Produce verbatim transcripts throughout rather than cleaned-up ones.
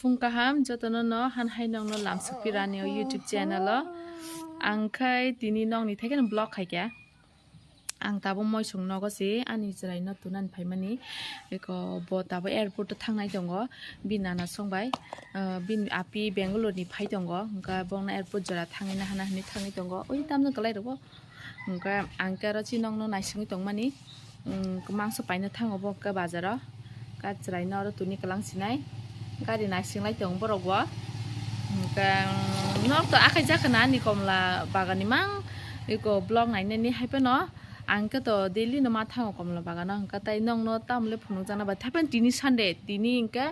Phung kaham jotono no han hai nongno lamsukpirani o YouTube channel o. Ang khai tini nongni thaikheno vlog khaikha. Ang tabuk moisong nogo se ani chwraino tunani phaimani. Eko bo tabuk airport o thangnai tongo. Bini nana songbai, ah, bini api Bangalore ni phai tongo. Hwnkhe bongno airport jora thangwi nahana hinwi thangwi tongo. Ui tamno kwlai rogo. Hwnkhe ang khe aro chini nokno naisingwi tongmani, um, mangso paina thango bo hwnkhe bazaro. Kachwraino aro tuni kwlang sinai gari naisinglai tongo borok bo. Hwnkhe, um, nok to akhai jakha na ani komla bagan ni mang eko vlog nainani hai phano ang khe to daily no ma thango komla bagano. Hwnkhe tai nokno tamle phunukjakna bai thaiphano tini Sunday, tini hwnkhe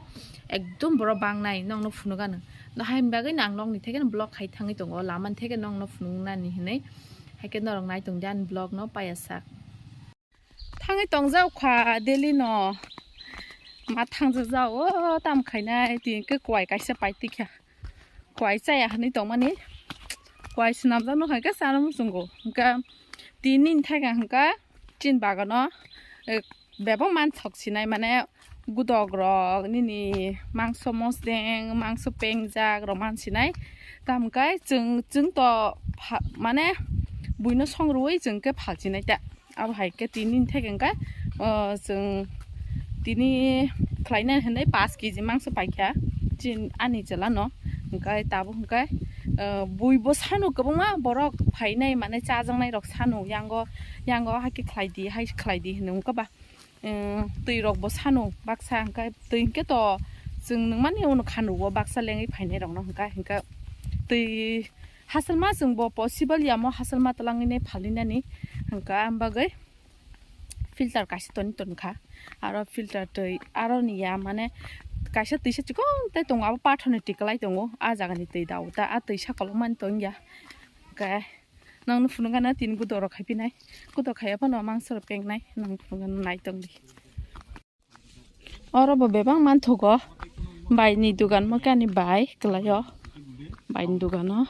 ekdom borok bangnai nokno phunukgano. No hai bagwi no ang nokni thaikheno vlog khai thangwi tongo, lamani thaikheno nokno phunuknani hinwi. Haikhe norok nai tongdi ani vlog no paiya sak. Thangwi tongjak kha daily no. Ma thangjak jak o tam khainai tini khe kwai kaisa pai tikha. Kwai chaya hinwi tongmani. Kwai swnamjak no hai khe chana muchungo. Hwnkhe tini ni thaiga hwnkhe chini bagano, eh, bebak manthok sinai mane gudok rok nini mangso mosdeng, mangso pengjak rok mansinai. Tamkhe chwng, chwng to pha-, mane buino song rwui chwng khe phalchinai ta. Abo hai khe tini ni thaiga hwnkhe, o, chwng tini khlaina hinwi paanch kg mangso paikha chini ani chwla no. Hwnkhe tabuk hwnkhe, o, bui bo sano kwbangma borok phainai mane chajaknai rok sano yango, yango hai khe khlai di, hai khlai di hinwi wngkha ba. Em, twi rok bo sano baksa hwnkhe twi hwnkhe to chwng nungmani uno khanugo baksa lengwi phainai rokno hwnkhe, hwnkhe twi hasalma chwng bo possible ya mo hasalma twlangwi nai phalwi nani hwnkhe am bagwi filter kaisa toni tonkha aro filter twi aroni ya mane kaisa twisa chikon tai tongo abo pathorni twi kwlai tongo ah jagani twi da o ta ah twisa kolokmani tongya hwnkhe. Nangno phunukgana tini gudok rok khai phinai. Gudok khaiya phano mangso rok pengnai. Nang phunukgana nai tongdi. Oro bo bebak manthogo. Bai ni dugan mo kani bai kwlaio. Bai ni dugano.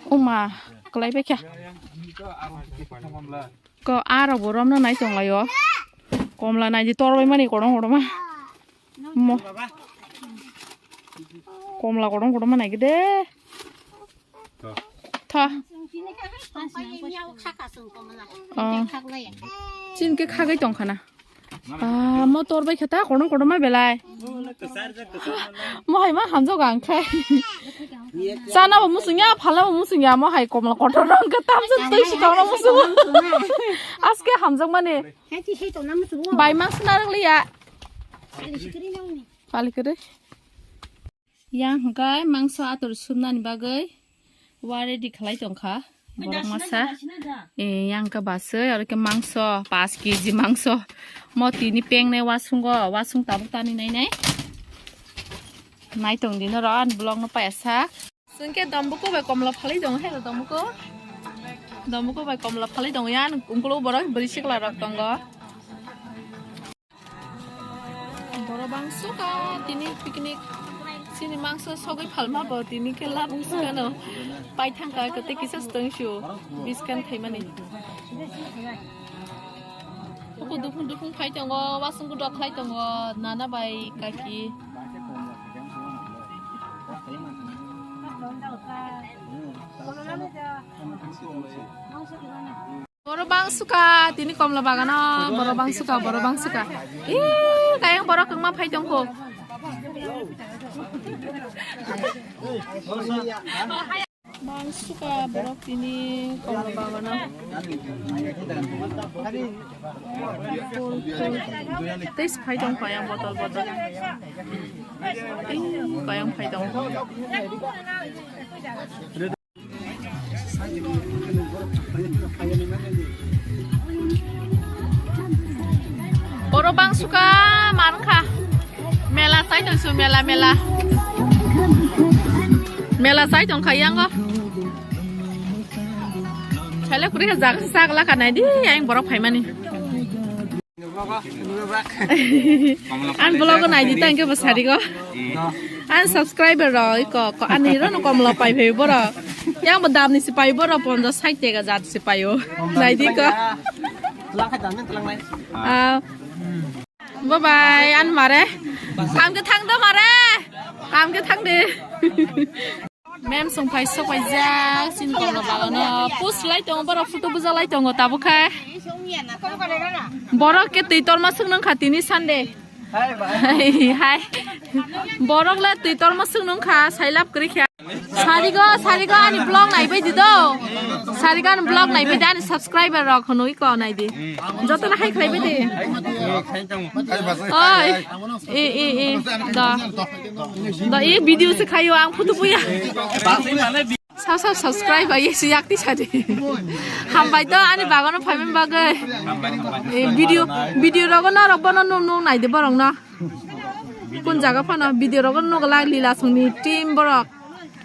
Uma kwlai bai kha. Ko aro bo romno nai tonglaio. Komla nai di torbai mani kono kono ma. Mo. Komla kono kono ma nai gede. Tha. Oh. Chini khe khagai tongkhana. Ah, mo tor bai khata kono kono ma belai. Mo hai ma hamjak ang khai. Chana bo musung ya, phala bo musung ya, mo hai komla kotor rong khe tamsa twi si tongna musung. Aske hamjak mani. Bai ma sna rang liya. Pali kere. Yang hwnkhe mangso ator sumnani bagwi wa ready khlai tongkha. Borok masa. Eh, yang khe baswi, aro khe mangso, paanch kg mangso. Mo tini pengnai wasungo, wasung tabuk tani nai nai. Nai tong di norok, ani vlog no paiya sak. Chwng khe dombuko bai komla phalwi tongo, hello dombuko. Dombuko bai komla phalwi tongo, yang ungkuluk borok bwrwi sikla rok tongo. Borok bang suka tini picnic sini mangso sogwi phalma bo tini khe labung suka no pai thangka kete kisa stong sio biskan thaimani. Uku duphung duphung phai tongo, wasung dok khlai tongo, nana bai kaki. Borok bang suka, tini komla bagano, borok bang suka, borok bang suka. Ih, kayang borok kwbangma phai tongkho. Bang suka borok tini komla bagano. Phul, phul. Tei phai tong kayang botol, botol. Ih, kayang phai tong. Oro bang suka mankha. Mela sai tong su, mela, mela. Mela sai tong kha yango. Chale kuri kha jaga sak la kha nai di, ayang borok phaimani. Ang vlog nai di tang ke basari ko. Ang subscriber ro iko ko ani ro no komla pai phai boro. Yang bo dam ni si pai boro ponjas sait tega jat si pai o. Nai di ko. Ah. Bye bye an mare. Kam khe thang do mare. Kam khe thang de. Mem song phai sok phai jak, sin kong no bagano. Post lai tongo, borok photo buja lai tongo, tabuk khai. Borok khe twi torma sung nung kha tini Sunday. Hai. Borok le twi torma sung nung kha, sai lab kwrwi kha. Sarigo, sarigo ani vlog nai bai di do. Sarigo ani vlog nai bai di, ani subscriber rok hono iko nai di. Joto na hai khlai bai di. Oi. E, e, e. Da. Da, e video se khayo ang photo buya. Sab sab subscribe bai si yak ti sadi. Hambai to ani bagano phaimen bagwi. E video, video rogo norok bono nung nung nai de borok no. Kun jaga phano video rogo nung la lila songni team borok.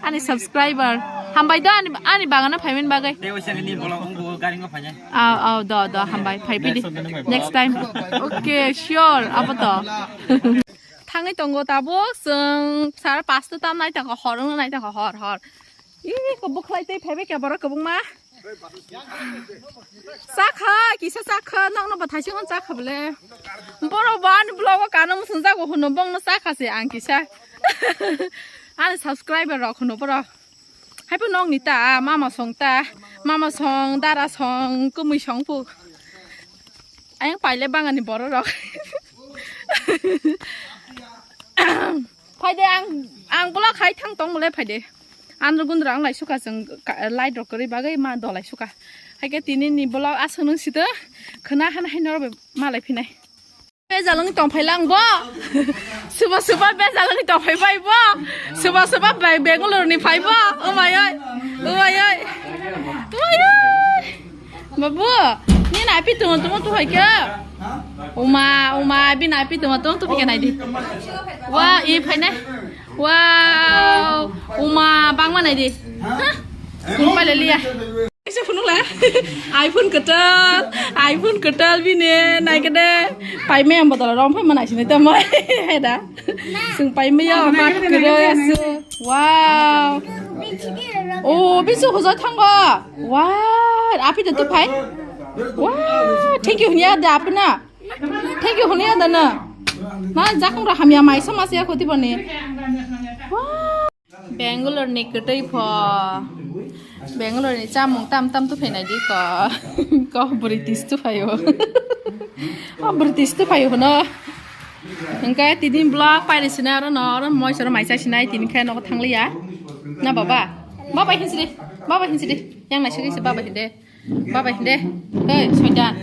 Ani subscriber. Hambai to ani, ani bagano phaimen bagwi. Tei waisa ni bolong wngbo gari ngo phanya. Aw, aw, do, do, hambai, phai pidi. Next time. Next time. Okay, sure, abo to. Thangwi tongo tabuk, chwng sara pasta tam nai tongkha, hor wngna nai tongkha, hor, hor. Ih, ko bwkhlai tei phaibai khe borok kwbangma. Chakha, kisa chakha, nokno bo thaisingo chakha bole. Borok bo ani vlog o kano muchung jago hwno bongno chakha se ang kisa. Ani subscriber rok hwno borok. Haibo nokni ta, mama song ta, mama song, dara song, kwmwi song pu. Ayang paile bangani borok rok. Phaide ang, ang vlog khai thang tong mole phaide. Andro gundro ang lai suka chwng ka-, light rok kwrwi bagwi ma dolai suka. Haikhe tini ni vlog aswk nung sito khwna hana hai norok bai malai phinai. Bejalwng tong phai lang bo. Suba suba bejalwng tong phai bai bo. Suba suba bai Bangalore ni phai bo. Oh my oi. Oh my oi. Oh my oi. Babu, ni naipi tuma tuma tu hai kya? Uma, uma, abi naipi tuma tuma tu phai kya nai di. Wah, i phai nai. Wow, uma bangma nai di. Hah? Phone pai le liya. Kaisa phone la. iPhone kwtal, iPhone kwtal bini nai kede. Pai me am bodol rom phai mana sini tamo. Heda. Sung pai me ya ma kede asu. Wow. Oh, bisu hojai thango. Wow, api de tu phai. Wow, thank you huniya da apna. Thank you huniya da na. Na jakung ra hamya mai sama se khoti bani. Wow. Bangalore ni kwtwi pho. Bangalore ni chamung tam tam tu phainai di ko. Ko British tu phaio. O British tu phaio no. Hingke tini vlog pairi sinai oro no, oro moi soro mai chai sinai tini khe nogo thangliya. Na baba. Baba hinsidi. Baba hinsidi. Yang nai sigi si baba hinde. Baba hinde. Hei, soitan.